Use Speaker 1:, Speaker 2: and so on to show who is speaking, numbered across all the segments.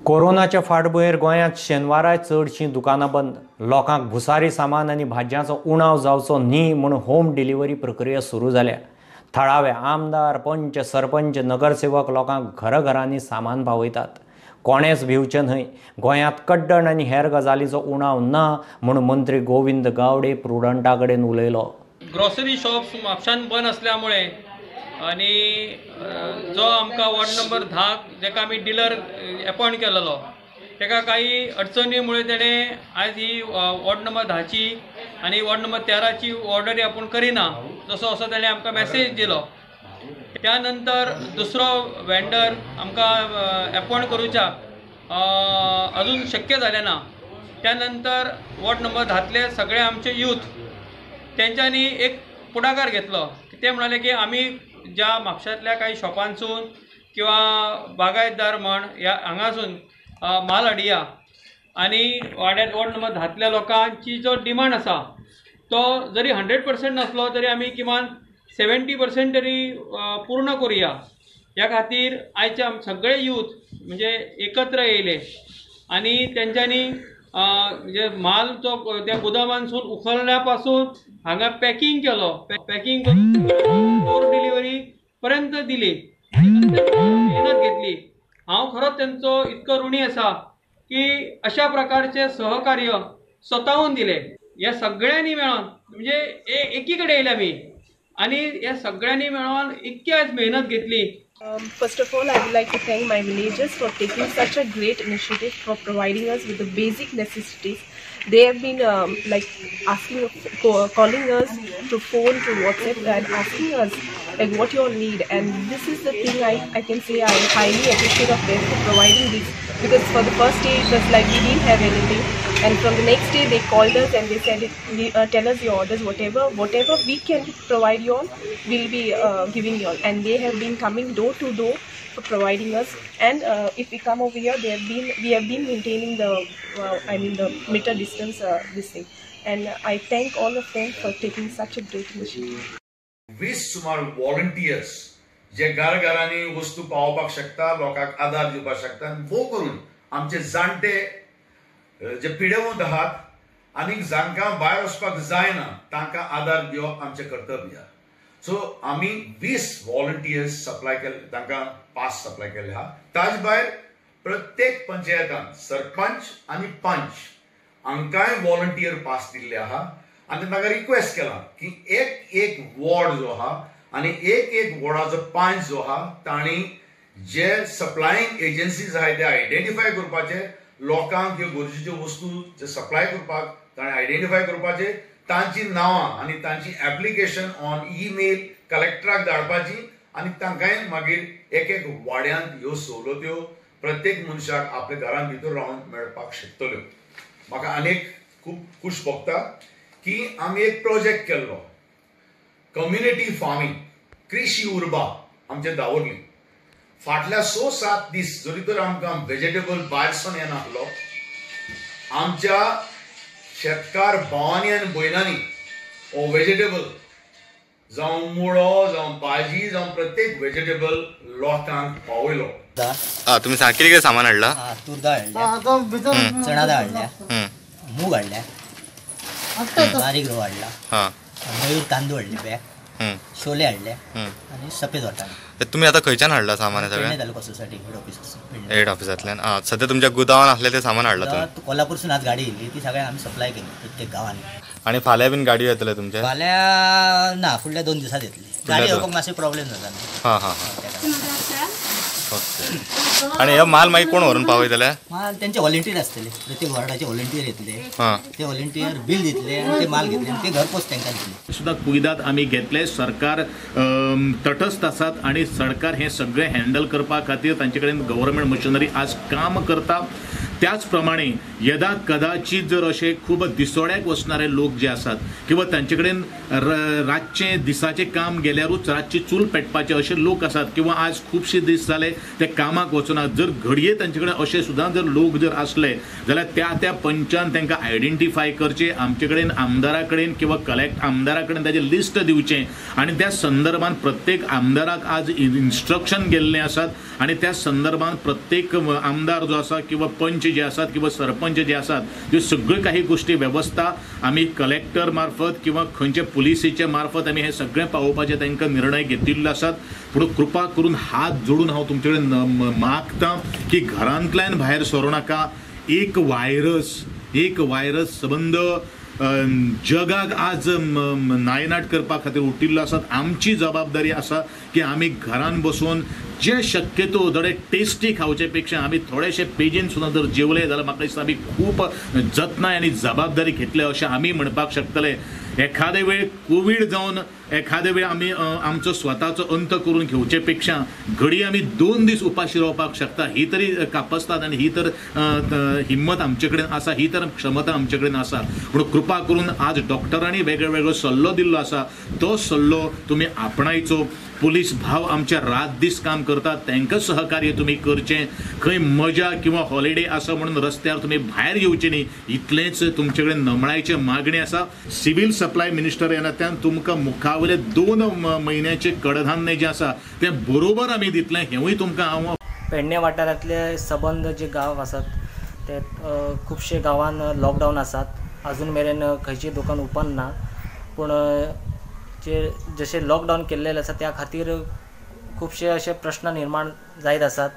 Speaker 1: कोरोनाच्या फाटभुंयेर गोंयांत शेनवाराय चडशीं दुकानां बंद. लोकांक भुसारी सामान आनी भाजयांचो उणाव जावचो न्ही म्हूण होम डिलिव्हरी प्रक्रिया सुरू जाल्या. थळावे आमदार, पंच, सरपंच, नगरसेवक लोकांक घराघरांनी सामान पावयतात. कोणेच भिवचें न्हय, गोंयांत कड्डण आनी हेर गजालीचो उणाव ना म्हूण मंत्री गोविंद गावडे प्रुडंटा कडेन उलयलो.
Speaker 2: ग्रोसरी शॉप्स म्हापशान बंद असल्यामुळे आनी जो आमकां वॉर्ड नंबर 10 जेका आमी डिलर एपॉयंट केलेलो तेका काही अडचणीमुळे तेणें आयज ही वॉर्ड नंबर 10ची आनी वॉर्ड नंबर 13ची ऑर्डरी आपूण करिना जसो असो तेणें आमकां मॅसेज दिलो. त्या नंतर दुसरो वेंडर आमकां एपॉयंट करूच्याक अजून शक्य जालें ना. त्या नंतर वॉर्ड नंबर 10तले सगळे आमचे यूथ तेंच्यांनी एक पुढाकार घेतलो. ते म्हणाले की आमी ज्या म्हापशांतल्या काही शॉपांसून किंवा बागायतदार म्हण ह्या हांगासून माल हाडया आनी वाड्यार वॉर्ड नंबर 10तल्या लोकांची जो डिमांड आसा तो जरी 100% नासलो तरी आमी किमान 70% तरी पूर्ण करुया. ह्या खातीर आयचे सगळे यूथ म्हणजे एकत्र येयले आनी तेंच्यांनी म्हणजे माल जो त्या गोदामांसून उखलण्या पासून हांगा पॅकिंग केलो, पॅकिंग करून डोर डिलिव्हरी पर्यंत दिली, मेहनत घेतली. हांव खरोच तेंचो इतको ऋणी आसा की अशा प्रकारचे सहकार्य स्वताहून दिले. ह्या सगळ्यांनी मेळोन म्हणजे एकी कडेन येयले आमी आनी ह्या सगळ्यांनी मेळोन इतकी आज मेहनत घेतली.
Speaker 3: First of all, I would like to thank my villagers for taking such a great initiative for providing us with the basic necessities. They have been like asking, calling us through phone, through WhatsApp, and asking us like what you all need. And this is the thing I can say I highly appreciate of them for providing this, because for the first day it was like we didn't have anything, and from the next day they called us and they said, tell us your orders, whatever we can provide you all, we'll be giving you all. And they have been coming door to door for providing us. And if we come over here, they have been, we have been maintaining the I mean the meter distance, this thing. And I thank all of them for taking such a great initiative.
Speaker 4: 20 सुमार volunteers जे घराघरांनी वस्तू पावोवपाक शकता, लोकांक आदार दिवपाक शकता, आनी भोव करून आमचे जाणटे जे पिडेवंत आहात आनी जांकां भायर वचपाक जायना तांकां आदार दिवप आमचें कर्तव्य. सो आमी 20 वॉलंटियर्स सप्लाय केले, तांकां पास सप्लाय केले आहा. ताजे भायर प्रत्येक पंचायतान सरपंच आनी पंच हांकांय वॉलंटियर पास दिल्ले आहा आनी तांकां रिक्वेस्ट केला की एक एक वॉर्ड जो आहा आनी एक एक वॉर्डाचो पंच जो आहा तांणी जे सप्लायिंग एजन्सीज आहाय ते आयडेंटिफाय करपाचे, लोकांक ह्यो गरजेच्यो वस्तू जे सप्लाय करपाक ताणें आयडेंटिफाय करपाचे, तांची नांवां आनी तांची एप्लिकेशन ऑन ईमेल कलेक्टराक धाडपाची आनी तांकांय मागीर एक एक वाड्यांत ह्यो सवलत्यो प्रत्येक मनशाक आपल्या घरांत भितर रावन मेळपाक शकतल्यो. म्हाका आनीक खूब खूश भोगता की आमी एक प्रोजेक्ट केल्लो, कम्युनिटी फार्मींग, कृषी उर्बा आमचे दावरली. फाटल्या 6-7 दीस जरी तर आमकां वेजिटेबल भायरसून येनासलो, आमच्या शेतकार भावांनी आनी भयणांनी हो वेजिटेबल जावं मुळो जावं भाजी जावं प्रत्येक वेजिटेबल लोकांक पावयलो.
Speaker 5: तुमी सांग कितें कितें सामान हाडला?
Speaker 6: तूर दाळ हाडल्या, चणा दाळ हाडल्या, मूग हाडल्या, बारीक रवा हाडला, मयूर तांदूळ हाडले बॅग, शोले हाडले आनी सफेद वाटाणे.
Speaker 5: तुमी आतां खंयच्यान हाडला सामान सगळें?
Speaker 6: Pernem taluka society head office.
Speaker 5: Head ऑफिसांतल्यान. सद्या तुमच्या गुदावान आसलें तें सामान हाडलां तुमी?
Speaker 6: कोल्हापूरसून आज गाडी येयल्ली, ती सगळ्यांक आमी सप्लाय केली प्रत्येक गांवांनी.
Speaker 5: आनी फाल्यां बीन गाडयो येतले तुमचे?
Speaker 6: फाल्यां ना, फुडल्या 2 दिसांत येतली. गाडी येवपाक मातशें प्रॉब्लेम जाता.
Speaker 5: हां हां हां, ओके. आनी हे माल मागीर कोण व्हरून पावयतले?
Speaker 6: माल तेंचे व्हॉलेंटियर आसतले, प्रत्येक वॉर्डाचे व्हॉलेंटियर येतले, ते व्हॉलेंटियर बील दितले आनी ते माल घेतले आनी ते घरपोच तांकां दितले.
Speaker 7: सुद्दां कुयदाद आमी घेतले. सरकार तटस्थ आसात आनी सरकार हें सगळें हँडल करपा खातीर तांचे कडेन गव्हर्मेंट मशिनरी आज काम करता. त्याच प्रमाणे यदा कदाचित जर अशे खूब दिसोड्याक वचणारे लोक जे आसात किंवा तांचे कडेन रातचे दिसाचे काम गेल्यारूच रातची चूल पेटपाचे अशे लोक आसात किंवा आज खुबशे दीस जाले ते कामाक वचना, जर घडये तांचे कडेन अशे सुद्दां जर लोक जर आसले जाल्यार त्या त्या पंचान तांकां आयडेंटिफाय करचे, आमचे कडेन आमदारा कडेन किंवा कलेक्ट आमदारा कडेन ताजें लिस्ट दिवचें आनी त्या संदर्भान प्रत्येक आमदाराक आज इन्स्ट्रक्शन गेल्लें आसात आनी त्या संदर्भान प्रत्येक आमदार जो आसा किंवा पंच जे आसात किंवा सरपंच जे आसात त्यो सगळ्यो काही गोष्टी वेवस्था आमी कलेक्टर मार्फत किंवा खंयच्या पुलिसेच्या मार्फत आमी हे सगळें पावोवपाचे तांकां निर्णय घेतिल्लो आसात. पूण कृपा करून हात जोडून हांव तुमचे कडेन मागता की घरांतल्यान भायर सरूं नाका. एक व्हायरस सबंद जगाक आज नायनाट करपा खातीर उठिल्लो आसात. आमची जबाबदारी आसा की आमी घरान बसून जे शक्यतो थोडे टेस्टी खावचे पेक्षा आमी थोडेशे पेजेन सुद्दां जर जेवले जाल्यार म्हाका दिसता आमी खूब जतनाय आनी जबाबदारी घेतले अशें आमी म्हणपाक शकतले. एखादे वेळ कोवीड जावन एखादे वेळ आमी आमचो स्वताचो अंत करून घेवचे पेक्षा घडये आमी 2 दीस उपाशी रावपाक शकता ही तरी कापस्ताद आनी ही तर हिम्मत आमचे कडेन आसा, ही तर क्षमता आमचे कडेन आसा. पूण कृपा करून आज डॉक्टरांनी वेगळो वेगळो सल्लो दिल्लो आसा तो सल्लो तुमी आपणायचो. पुलीस भाव आमचे रात दीस काम करतात तांकां सहकार्य तुमी करचें. खंय मजा किंवा हॉलिडे आसा म्हणून रस्त्यार तुमी भायर येवचे न्ही इतलेंच तुमचे कडेन नमळायचें मागणें आसा. सिव्हील सप्लाय मिनिस्टर ह्या नात्यान तुमकां मुखावयले 2 म्हयन्याचें कडधान्य जें आसा तें बरोबर आमी दितलें हेंवूय तुमकां हांव.
Speaker 8: पेडणे वाठारांतले सबंद जे गांव आसात ते खुबशे गांवान लॉकडावन आसात, अजून मेरेन खंयची दुकान ओपन ना. पूण जे जशें लॉकडावन केल्लें आसा त्या खातीर खुबशे अशे प्रश्न निर्माण जायत आसात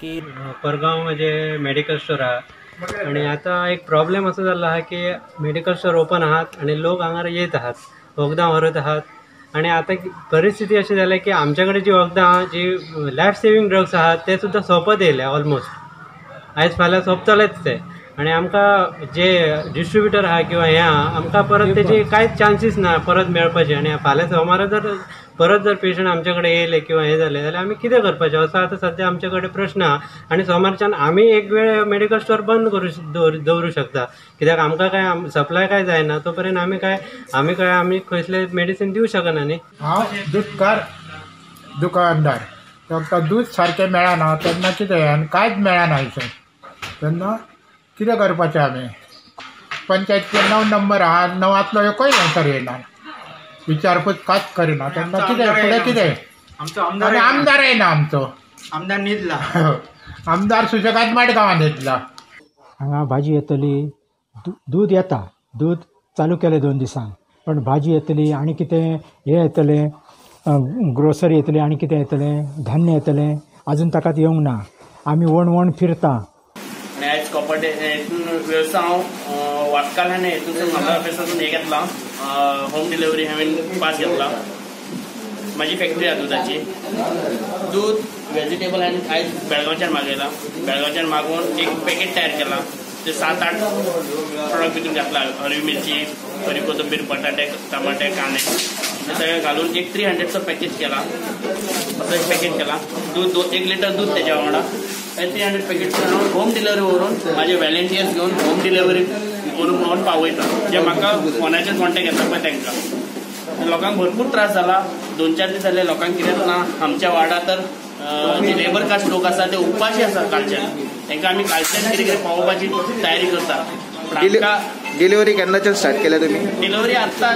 Speaker 8: की
Speaker 9: परगांव म्हणजे मेडिकल स्टोर आहा आनी आतां एक प्रॉब्लेम असो जाल्लो आहा की मेडिकल स्टोर ओपन आहात आनी लोक हांगार येत आहात, वखदां व्हरत आहात आनी आतां परिस्थिती अशी जाल्या की आमच्या कडेन जी वखदां आहा, जी लायफ सेवींग ड्रग्स आहात ते सुद्दां सोंपत येयले ऑलमोस्ट, आयज फाल्यां सोंपतलेच ते. आनी आमकां जे डिस्ट्रिब्युटर आहा किंवा हें आहा आमकां परत तेजी कांयच चान्सीस ना परत मेळपाचे. आनी फाल्यां सोमारा जर परत जर पेशंट आमचे कडेन येयले किंवा हें जालें जाल्यार आमी कितें करपाचें असो आतां सद्या आमचे कडेन प्रश्न आहा. आनी सोमारच्यान आमी एक वेळ मेडिकल स्टोर बंद करू दवरूं शकता, कित्याक आमकां कांय सप्लाय कांय जायना तो पर्यंत आमी काय आमी खंयसले मेडिसीन दिवं शकना न्ही.
Speaker 10: हांव दूदकार दुकानदार, तांकां दूद सारकें मेळना तेन्ना कितें आनी कांयच मेळना हयसर, तेन्ना कितें करपाचें आमी? पंचायतीचे 9 नंबर आहा, 9तलो एकूय हांगासर येयना, विचारपूस कांयच करिना, तेन्ना कितें फुडें कितें? आनी आमदार येयना आमचो,
Speaker 6: आमदार न्हिदला,
Speaker 10: आमदार सुशेगाद मडगांवां न्हिदला.
Speaker 11: हांगा भाजी येतली, दूद येता, दूद चालू केलें 2 दिसांक, पण भाजी येतली आनी कितें हें येतलें, ग्रोसरी येतली आनी कितें येतलें, धान्य येतलें, आजून ताकाच येवंक ना. आमी वण वण फिरता.
Speaker 12: आनी आयज कॉपर्टे हेतून वेवसाय हांव वाटकाल आनी हेतून म्हाका ऑफिसातून हें घेतलां, होम डिलिव्हरी हांवें पास घेतला. म्हाजी फॅक्टरी आहा दुदाची, दूद वेजिटेबल हांवें आयज बेळगांवच्यान मागयलां, बेळगांवच्यान मागोवन एक पॅकेट तयार केलां, ते 7-8 प्रोडक्ट भितून घातला, हरवी मिरची, हरी कोथंबीर, बटाटे, टमाटे, कांदे, हे सगळें घालून एक 300चो पॅकेज केला, असो एक पॅकेज केला. दूद 1 लिटर दूद तेज्या वांगडा 300 पॅकेट हांव होम डिलिव्हरी व्हरून म्हाजे व्हॉलेंटियर्स घेवन होम डिलिव्हरी व्हरून पावयता, जे म्हाका फोनाचेर कॉन्टेक्ट येता पळय तांकां. लोकांक भरपूर त्रास जाला, 2-4 दीस जाले लोकांक कितेंच ना. आमच्या वार्डा तर जे लेबर कास्ट लोक आसा ते उपाशी आसा कालच्यान, तांकां आमी कालच्यान कितें कितें पावोवपाची तयारी करता.
Speaker 13: डिलिव्हरी केन्नाच्यान स्टार्ट केल्या तुमी?
Speaker 12: डिलिव्हरी आत्तां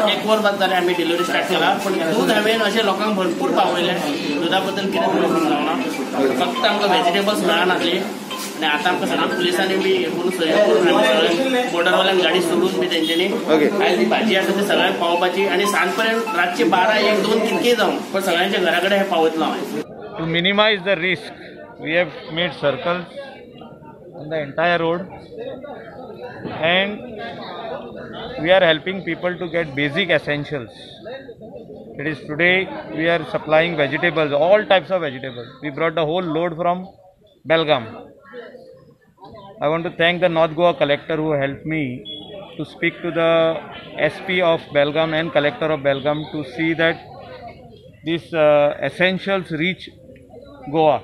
Speaker 12: 1 वर बाद जालें आमी डिलिव्हरी स्टार्ट केला, पूण दूद हांवें अशें लोकांक भरपूर पावयलें. दुदा बद्दल कितें प्रॉब्लम जावना, फक्त आमकां व्हेजिटेबल्स मेळनासली आनी आतां आमकां सगळ्या पुलिसांनी बी हें करून सहयोग करून आमी सगळे बॉर्डरवाल्यान गाडी सोडून बी तेंच्यांनी आयज ती भाजी आसा ती सगळ्यांक पावोवपाची. आनी सांज पर्यंत रातचे 12, 1, 2 कितकेय जावं पण सगळ्यांच्या घरा कडेन हें पावयतलो हांव.
Speaker 14: To minimise the risk we have made circles on the entire road and we are helping people to get basic essentials. It is today we are supplying vegetables, all types of vegetables. We brought the whole load from Belgaum. I want to thank the North Goa collector who helped me to speak to the SP of Belgaum and collector of Belgaum to see that these essentials reach Goa.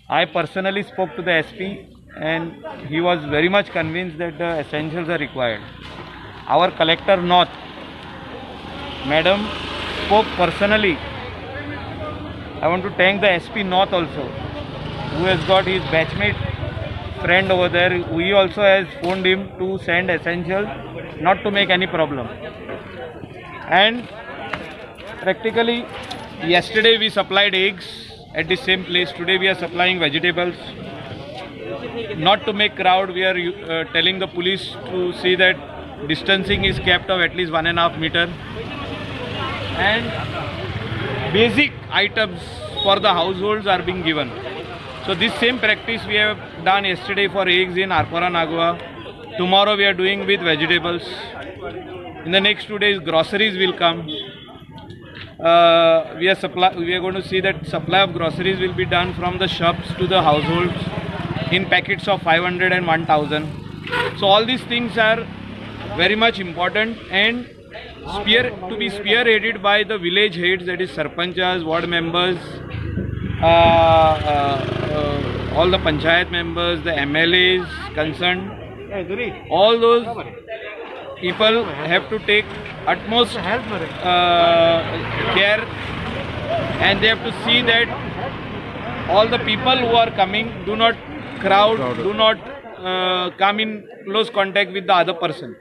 Speaker 14: I personally spoke to the SP and he was very much convinced that the essentials are required. Our collector North, Madam, spoke personally. I want to thank the SP North also, who has got his batchmate friend over there. He also has phoned him to send essentials, not to make any problem. And practically yesterday we supplied eggs at the same place. Today we are supplying vegetables. Not to make crowd, we are telling the police to see that distancing is kept of at least 1.5 meter. And basic items for the households are being given. So this same practice we have done yesterday for eggs in Arpora Nagua. Tomorrow we are doing with vegetables. In the next 2 days groceries will come. We are going to see that supply of groceries will be done from the shops to the households in packets of 500 and 1000. So all these things are very much important and to be spearheaded by the village heads, that is sarpanchas, ward members, all the panchayat members, the MLAs concerned. All those people have to take utmost care, and they have to see that all the people who are coming do not crowd, do not come in close contact with the other person.